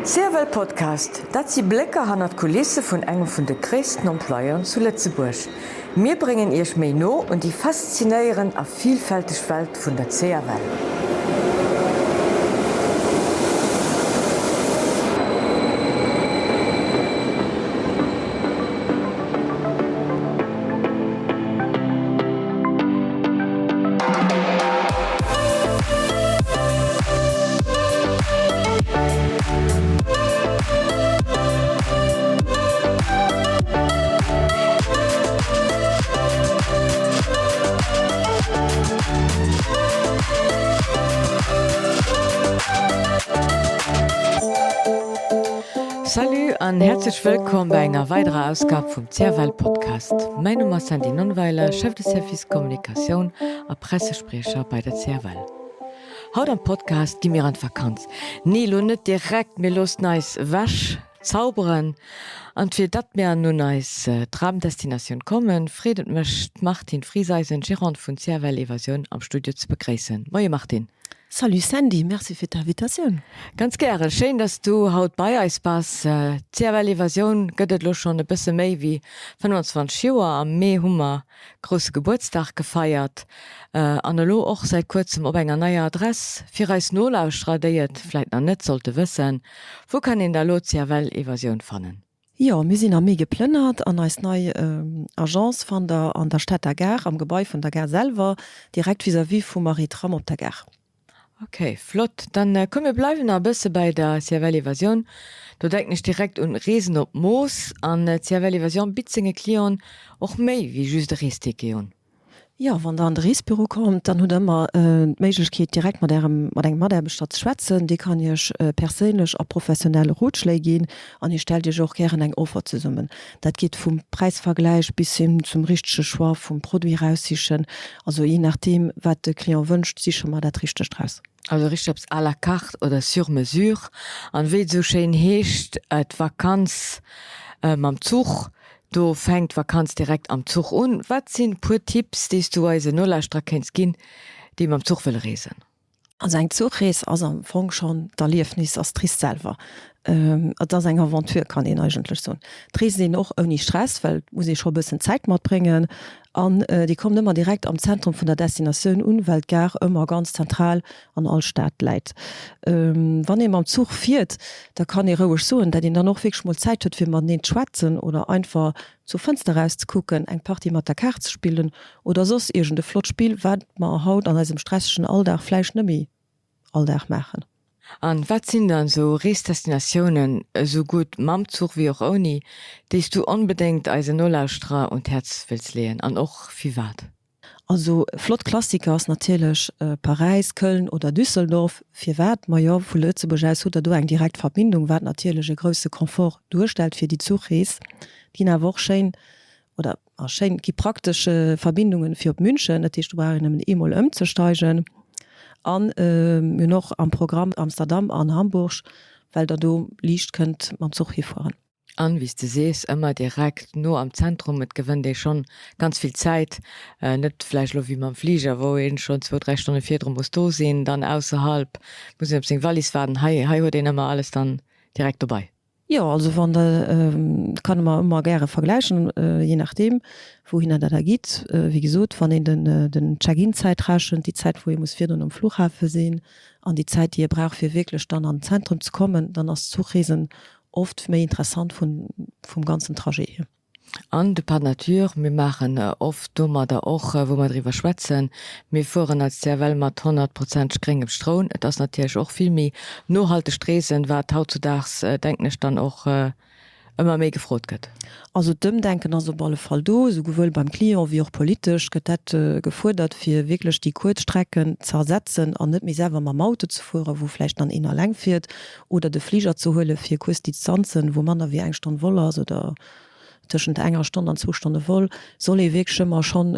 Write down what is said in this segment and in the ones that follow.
CFL Podcast, dat si Blécker hannert d'Kulisse vun engem vun de gréissten Employeuren zu Lëtzebuerg. Mir bréngen Iech méi no un déi faszinéierend a vilfälteg Welt vun der CFL. Salut an häerzlech wëllkomm bei enger weiderer Ausgab vum CFL Podcast. Mäin Numm ass Sandy Nonnweiler, Chef de Service Kommunikatioun a Pressespriecher bei der CFL. Haut am Podcast gi mir an d'Vakanz. Nee, lo net direkt, mir loossen eis ewech zauberen. An fir datt mir an un eis Dramdestinatioun kommen, freet et mech d'Martine Frieseisen, Gérante vun CFL Evasioun am Studio ze begréissen. Moie Martine. Salut Sandy, Merci fir d'Invitatioun. Ganz gären, schéin dass du haut bei eis bass. D'CFL Evasioun gëtt et elo schonn e bësse méi wéi 25 Joer. Am Mee hu mer grousse Gebuertsdag gefeiert an elo och säit kuerzem op enger neier Adress. Fir eis Nolauschterer, déi et vläit nach net sollte wëssen, wou kann een da elo d'CFL Evasioun fannen? Jo, mir sinn am Mee geplënnert an eis nei Agence fannt der an der Stater Gare, am Gebai vun der Gare selwer, direkt vis-à-vis vum Arrêt Tram op der Gare. Ok, flott. Dann komm mir bleiwen nach e bësse bei der CFL Evasion. Do denken ech direkt un Reesen op Mooss. An d'CFL Evasion bitt senge Clienten och méi wéi just e Reesticket un. Jo, wann der an de Reesbüro kommt, dann hutt der ëmmer d'Méiglechkeet direkt mat ärem, mat engem Mataarbechter ze schwätzen. Dee kann iech perséinlech a professionell Rotschléi ginn an hie stellt iech och gären eng Offer zesummen. Dat geet vum Präisvergläich bis hin zum richtege Choix vum Produit raussichen. Also jee nachdeem wat de Client wënscht, siche mer dat Richtegt raus. Also richteg eppes à la carte oder sur mesure. An wéi et esou schéin heescht, d'Vakanz mam Zuch, do fänkt d'Vakanz direkt am Zuch un. Wat sinn puer Tipps, déi s du eisen Nolauschterer kéints ginn, déi mam Zuch wëlle reesen? Also eng Zuchrees ass am Fong schonn d'Erliefnis, ass d'Rees selwer. Et ass eng Aventure, kann een eigentlech soen. D'Rees sinn och ouni Stress, well et muss ee scho e bëssen Zäit matbréngen. An déi kommen ëmmer direkt am Zentrum vun der Destinatioun un, well d'Gare ëmmer ganz zentral an all Stad läit. Wann ee mam Zuch fiert, da kann ee roueg soen, dat een dann och wierklech mol Zäit huet fir mateneen z'schwätzen oder einfach zur Fënster eraus ze kucken, eng Partie mat der Kaart ze spillen oder soss iergend e flott Spill, wat mer haut an eisem stressegen Alldag vläicht net méi all Dag maachen. An wat sinn dann esou Reesdestinatiounen, esou gutt mam Zuch wéi och ouni, déi s du onbedéngt eisen Nolauschterer un d'Häerz wëlls leeën an och firwat? Also flott Klassiker ass natierlech Paräis, Köln oder Düsseldorf. Firwat? Majo, vu Lëtzebuerg aus hutt der do eng direkt Verbindung, wat natierlech e grousse Confort duerstellt fir déi Zuchrees. Et ginn awer och schéin, oder a schéin, et gi praktesch Verbindungen fir op München, dat heescht do brauch een nëmmen eemol ëmzesteigen. An mir hunn och am Programm Amsterdam an Hamburg, well der do liicht kënnt mam Zuch hifueren. An, wéi s de sees, ëmmer direkt no am Zentrum. Et gewënnt ee schonn ganz vill Zäit. Net vläicht elo wéi mam Fliger, wou ee schonn zwou, dräi Stonne virdru muss do sinn, dann ausserhalb muss een op seng Wallis waarden. Hei, hei huet een ëmmer alles dann direkt dobei. Jo, also wann der, kann mer ëmmer gäre vergläichen, jee nachdeem wouhinner der da gitt. Wéi gesot, wann een den, den Check-in-Zäit rechent, déi Zäit wou ee muss virdrun um Flughafe sinn an déi Zäit déi ee brauch fir wierklech dann an den Zentrum ze kommen, dann ass d'Zuchreesen Oft méi interessant vun vum ganzen Trajet hier. An de par nature, mir maachen oft domadder och, wou mer driwwer schwätzen, mir fueren als CFL mat honnertprozenteg gréngem Stroun. Et ass natierlech och vill méi nohaltegt Reesen, wat hautzudaags, denken ech, dann och ëmmer méi gefrot gëtt. Also d'Ëmdenken ass op alle Fall do, esouwuel beim Client wéi och politesch gëtt dat gefuerdert, fir wierklech déi kuerz Strecken ze ersetzen an net méi selwer mam Auto ze fueren, wou vläicht dann een alleng fiert, oder de Fliger ze huele fir kuerz Distanzen, wou manner wéi eng Stonn Vol ass oder tëschent enger Stonn an zwou Stonne Vol, soll ee wierklech ëmmer schonn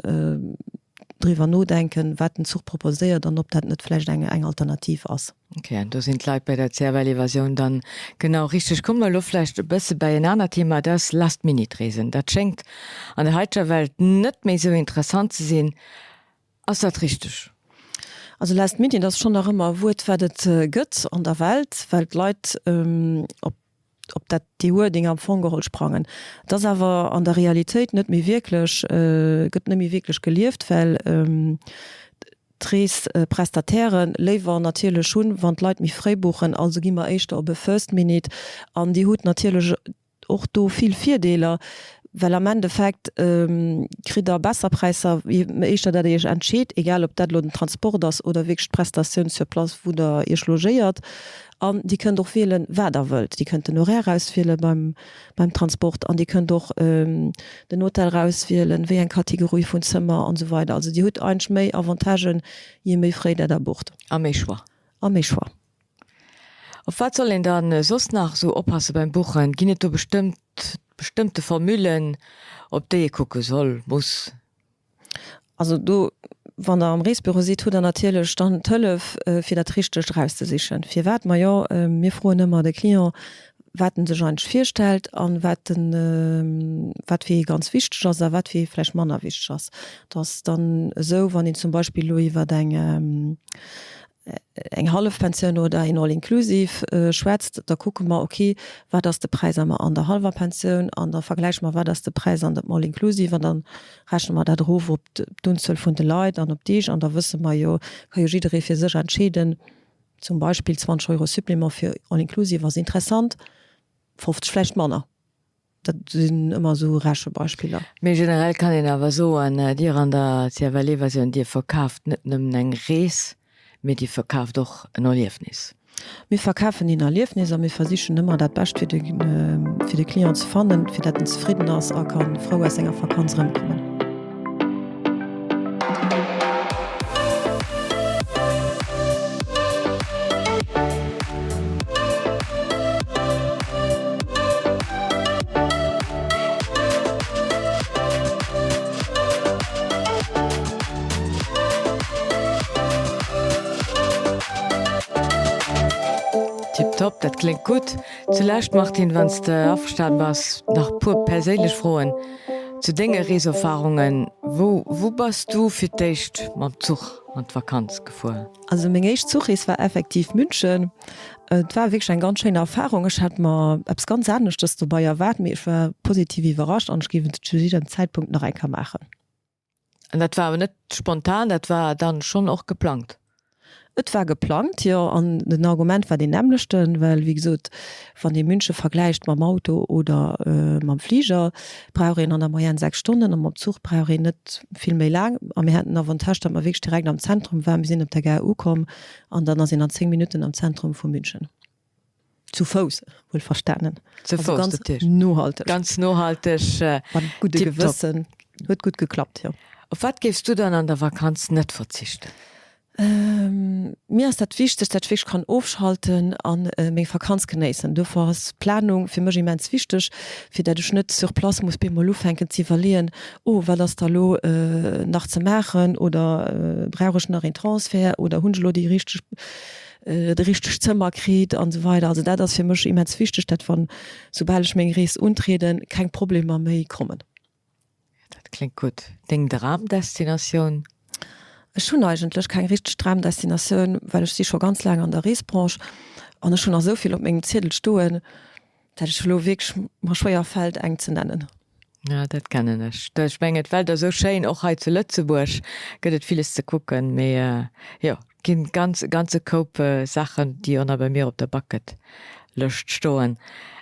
driwwer nodenken, wat den Zuch proposéiert an ob dat net vläicht eng eng Alternativ ass. Ok, an do sinn d'Leit bei der CFL-Evasioun dann genau richteg. Komme mer elo vläicht e bësse bäi en anert Thema, dat ass Last-Minute-Reesen. Dat schéngt an der haiteger Welt net méi esou interessant ze sinn. Ass dat richteg? Also Last Minute ass schonn nach ëmmer e Wuert, wat et gëtt an der Welt, well d'Leit op op dat dee Wording am Fong geholl sprangen. Et ass awer an der Realitéit net méi wierklech, gëtt net méi wierklech gelieft, well d'Reesprestataire léiwer natierlech hunn, wann d'Leit méi fréi buchen. Also gi mer éischter op e First Minute an Dir hutt natierlech och do vill Virdeeler, well am Endeffekt kritt Der besser Präisser, je éischter dat Der Iech entscheet, egal ob dat elo den Transport ass oder wierklech d'Prestatioun sur place, wou Der Iech logéiert. An Dir kënnt och wielen, wat Der wëllt. Dir kënnt den Horaire auswiele beim, beim Transport an Dir kënnt och den Hotel erauswielen, wéi eng Kategorie vun Zëmmer an esou weider. Also Dir hutt eigentlech méi Avantagen, je méi fréi dat Der bucht. A méi Choix. A méi Choix. Op wat soll een dann soss nach esou oppasse beim Buchen? Ginn et do bestëmmt, bestëmmte Formullen, op déi ee kucke soll, muss? Also do, wann Der am Reesbüro sidd, hutt Der natierlech dann d'Hëllef, fir dat Richtegt erauszesichen. Firwat? Majo, mir froen ëmmer de Client, wat en sech eigentlech virstellt an wat en, wat fir hie ganz wichteg ass a wat fir hie vläicht manner wichteg ass. Et ass dann esou, wann een zum Beispill elo iwwer eng, eng Hallefpensioun oder een All-inclusive schwätzt, da kucke mer, okay, wat ass de Präis am an der hallwer Pensioun an da vergläiche mer, wat ass de Präis an dem All-inclusive an da rechne mer dat erof op d'Unzuel vun de Leit an op d'Deeg an da wësse mer jo, ka jo jidderee fir sech entscheeden, zum Beispill 20 Euro Supplément fir All-inclusive ass interessant, 50 vläicht manner. Dat sinn ëmmer esou Rechebeispiller. Mee generell kann een awer soen, Dir an der CFL-Evasioun, Dir verkaaft net nëmmen eng Rees, mee Dir verkaaft och en Erliefnis. Mir verkafen een Erliefnis a mir versichen ëmmer dat Bescht fir de, fir de Client ze fannen, fir dat en zefridden ass a ka frou aus senger Vakanz erëmkommen. Tiptop, dat kléngt gutt. Zulescht, Martine, wann s de averstanen bass, nach puer perséinlech Froen zu denge Reeserfarungen. Wou, wou bass du fir d'éischt mam Zuch an d'Vakanz gefuer? Also meng éischt Zuchrees war effektiv München. Et war wierklech eng ganz schéin Erfahrung. Ech hat mer eppes ganz aneschtes dobei erwaart, mee ech war positiv iwwerrascht an ech géif et zu jiddem Zäitpunkt nach eng Kéier maachen. An dat war awer net spontan, dat war dann schonn och geplangt? Et war geplangt, jo. An den Argument war deen nämmlechten, well wéi gesot, wann ee München vergläicht mam Auto oder mam Fliger, brauch een an der Moyenne 6 Stonnen a mam Zuch brauch een net vill méi laang. A mir haten den Avantage, datt mer wierklech direkt am Zentrum waren. Mir sinn op der Gare ukomm an dann ass een an 10 Minutten am Zentrum vu München. Zu Fouss, wuel verstanen. Zu Also Fouss, ganz natierlech. nohalteg. Ganz nohalteg, Mat gudde tipptopp. Gewëssen. Huet gutt geklappt, jo. Op wat géifs du dann an der Vakanz net verzichten? Mir ass dat wichteg, dat ech wierklech kann ofschalten an meng Vakanz genéissen. Dofir ass d'Planung fir mech immens wichteg, fir dat ech net sur place muss bemol ufänken ze iwwerleeën, oh wat ass da lo nach ze maachen oder brauch ech nach een Transfert oder hunn ech elo déi richteg de richtegt Zëmmer kritt an esou weider. Also dat ass fir mech immens wichteg, dat wann soubal ech meng Rees untrieden, keng Problemer méi kommen. Dat kléngt gutt. Deng Dramdestinatioun? Ech hunn eigentlech keng richteg Dramdestinatioun, well ech si scho ganz laang an der Reesbranche an ech hunn nach esou vill op mengem Ziedel stoen, dat ech elo wierklech mer schwéier fält eng ze nennen. Ja, dat kennen ech. Ech mengen d'Welt ass esou schéin, och hei zu Lëtzebuerg gëtt et villes ze kucken, mee jo, ginn ganz e ganze Koup Saachen, déi och nach bei mir op der Bucket Lëscht stoen.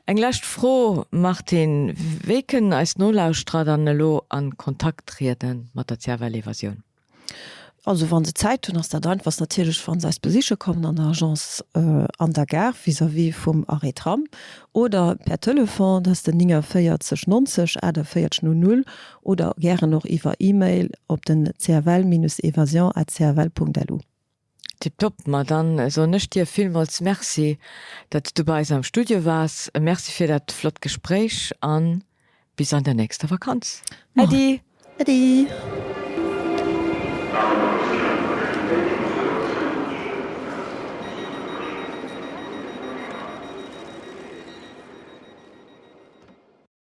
Eng lescht Fro, Martine, wéi kënnen eis Nolauschterer dann elo an Kontakt trieden mat der CFL Evasioun? Also wann se Zäit hunn ass dat einfachst natierlech wann se eis besiche kommen an der Agence an der Gare vis-à-vis vum Arrêt Tram oder per Telefon, dat ass den 49 90 48 00 oder gären och iwwer E-Mail op den cfl-evasion at cfl.lu. Tiptop, ma dann soen ech dir villmools Merci, dat s du bei eis am Studio waars. E Merci fir dat flott Gespréich an bis an der nächster Vakanz. Äddi! Äddi!